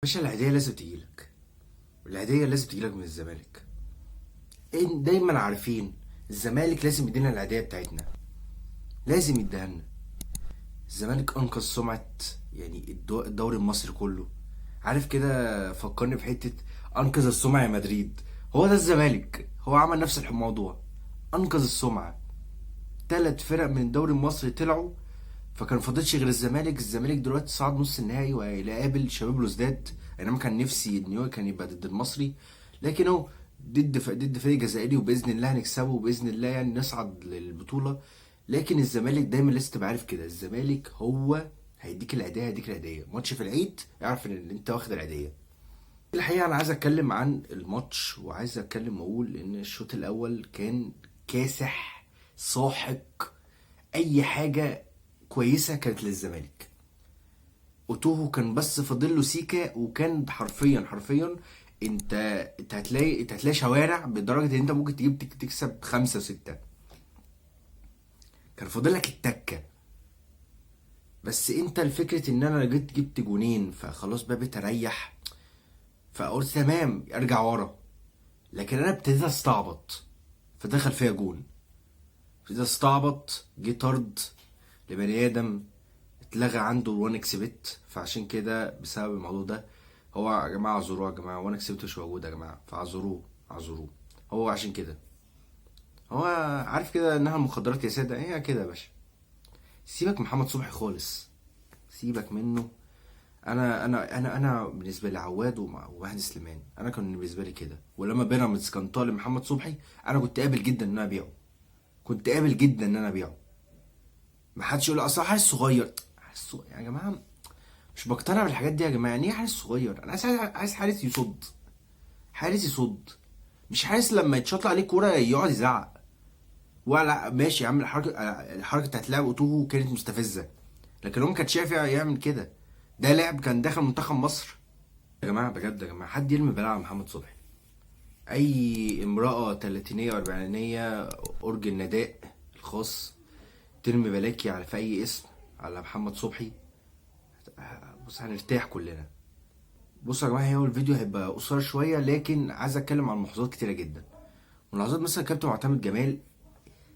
باشا العيدية لازم تجيلك، العيدية لازم تجيلك من الزمالك. دايما عارفين الزمالك لازم يدينا العيدية بتاعتنا، لازم يديها لنا. الزمالك انقذ سمعة يعني الدوري المصري كله. عارف كده، فكرني بحتة انقذ السمعة يا مدريد. هو ده الزمالك، هو عمل نفس الموضوع، انقذ السمعة. 3 فرق من الدوري المصري طلعوا، فكان فاضلش غير الزمالك. الزمالك دلوقتي صعد نص النهائي وهيقابل شباب بلوزداد. انا ما كان نفسي ان هو كان يبقى ضد المصري، لكن هو ضد فريق جزائري، وباذن الله هنكسبه، وباذن الله يعني نصعد للبطولة. لكن الزمالك دايما لازم تبقى عارف كده، الزمالك هو هيديك العيديه، هيديك العيديه. ماتش في العيد اعرف ان انت واخد العيديه. الحقيقة انا عايز اتكلم عن الماتش، وعايز اتكلم واقول ان الشوط الاول كان كاسح ساحق، اي حاجة كويسة كانت للزمالك. اوتوهو كان بس فاضل له سيكا، وكان حرفيا انت هتلاقي شوارع بدرجة ان انت ممكن تجيب تكسب 5 و6. كان فاضل لك التكه بس. انت الفكرة ان انا جيت جبت جونين، فخلاص بقى بقيت اريح، فقلت تمام ارجع ورا. لكن انا ابتديت استعبط، فدخل فيها جون. ابتديت استعبط، جه طرد لبني ادم اتلغى عنده وان اكسبت، فعشان كده بسبب الموضوع ده هو يا جماعة اعذروه يا جماعة، وان اكسبت مش موجود يا جماعة، فاعذروه اعذروه. هو عشان كده هو عارف كده انها المخدرات يا ساده. ايه كده يا باشا، سيبك من محمد صبحي خالص، سيبك منه. انا بالنسبة لي عواد ومهدي سليمان، انا كان بالنسبة لي كده. ولما بيراميدز كان طالب محمد صبحي، انا كنت قابل جدا ان انا ابيعه، كنت قابل جدا ان انا ابيعه. ما حدش يقول لي اصل حارس صغير، حارس صغير يا جماعة، مش بقتنع بالحاجات دي يا جماعة. يعني ايه حارس صغير؟ انا عايز حارس يصد، حارس يصد، مش حارس لما يتشاط عليه كورة يقعد يزعق. ولا ماشي يا عم، الحركة بتاعت لاعب اوتوهو كانت مستفزة، لكن هو ما كانش شايف يعمل كده. ده لاعب كان داخل منتخب مصر يا جماعة، بجد يا جماعة. حد يرمي بلاعه على محمد صبحي. اي امراة تلاتينيه واربعينيه اورج النداء الخاص ترمي بلاكي على في اي اسم على محمد صبحي، بص هنرتاح كلنا. بصوا يا جماعة، هو الفيديو هيبقى قصير شوية، لكن عايز اتكلم عن ملاحظات كتيرة جدا. ملاحظات مثلا كابتن معتمد جمال،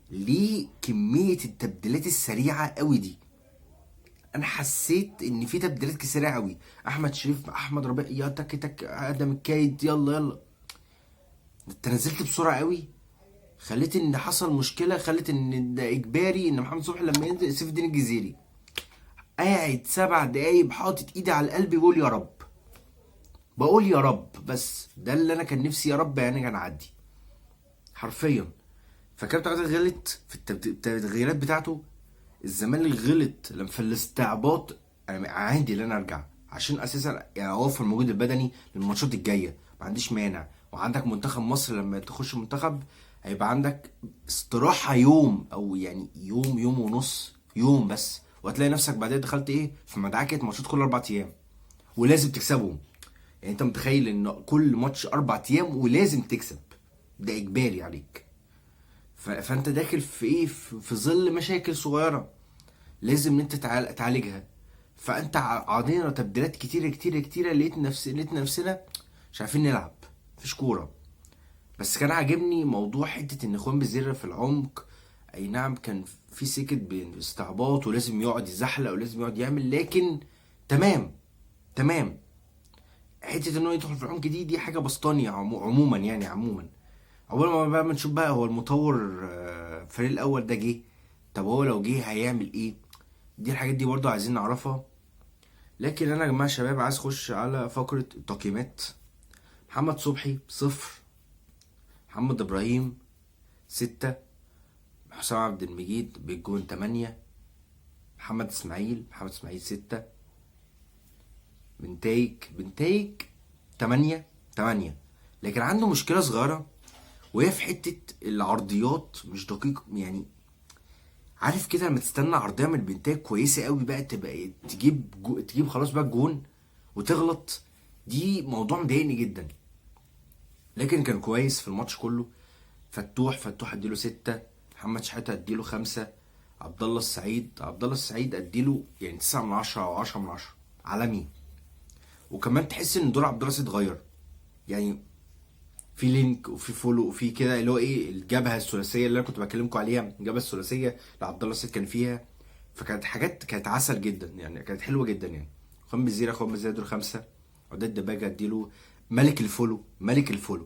ليه كمية التبديلات السريعة قوي دي؟ انا حسيت ان في تبديلات كتيرة قوي. احمد شريف، احمد ربيع، يا تك تك، ادم الكايد، يلا يلا. انت نزلت بسرعة قوي، خليت ان حصل مشكلة، خلت ان ده اجباري ان محمد صبحي لما ينزل سيف الدين الجزيري قاعد 7 دقايق حاطط ايدي على القلب بيقول يا رب، بقول يا رب، بس ده اللي انا كان نفسي يا رب يعني كان عدي حرفيا. فكابتن عادل غلط في التغييرات بتاعته. الزمالك غلط لما في الاستعباط. انا عادي ان انا ارجع عشان اساسا يعني اوفر المجهود البدني للماتشات الجاية، ما عنديش مانع. وعندك منتخب مصر لما تخش منتخب هيبقى عندك استراحة يوم او يعني يوم، يوم ونص، يوم بس، وهتلاقي نفسك بعدين دخلت ايه في مدعكه ماتشات كل 4 ايام ولازم تكسبهم. يعني انت متخيل ان كل ماتش 4 ايام ولازم تكسب، ده اجباري عليك. فانت داخل في ايه؟ في ظل مشاكل صغيرة لازم ان انت تعالجها. فانت عطينا تبديلات كتيرة كتيرة كتيرة، لقيت نفسنا مش عارفين نلعب، مفيش كورة. بس كان عاجبني موضوع حتة ان خوان بيزيرا في العمق، اي نعم كان في سكة بين استعباط ولازم يقعد يزحلق ولازم يقعد يعمل، لكن تمام تمام. حتة ان هو يدخل في العمق دي حاجة بسطانيه عموما يعني. عموما اول ما بقى نشوف بقى هو المطور، الفريق الاول ده جه، طب هو لو جه هيعمل ايه؟ دي الحاجات دي برضو عايزين نعرفها. لكن انا يا جماعة شباب عايز اخش على فقره التقييمات. محمد صبحي 0، محمد ابراهيم 6، حسام عبد المجيد بالجون 8، محمد اسماعيل 6، بنتايك 8، 8. لكن عنده مشكلة صغيرة وهي في حتة العرضيات مش دقيق. يعني عارف كده لما تستنى عرضية من بنتايك كويسة قوي بقى تبقى إيه، تجيب خلاص بقى الجون وتغلط، دي موضوع مضايقني جدا. لكن كان كويس في الماتش كله. فتوح اديله 6، محمد شحاته اديله 5، عبد الله السعيد اديله يعني 9 من 10 او 10 من 10، عالمي. وكمان تحس ان دور عبد الله السعيد اتغير، يعني في link وفي follow وفي كده اللي هو ايه الجبهة الثلاثية اللي انا كنت بكلمكم عليها، الجبهة الثلاثية اللي عبد الله السعيد كان فيها. فكانت حاجات كانت عسل جدا يعني، كانت حلوة جدا يعني. خوان بزيره، خوان بزيره دول 5. عداد دباجه اديله ملك ال follow، ملك ال follow،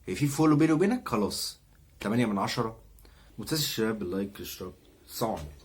هي في follow بيني وبينك خلاص 8 من 10. متنساش الشباب بال like، الاشتراك، السلام عليكم.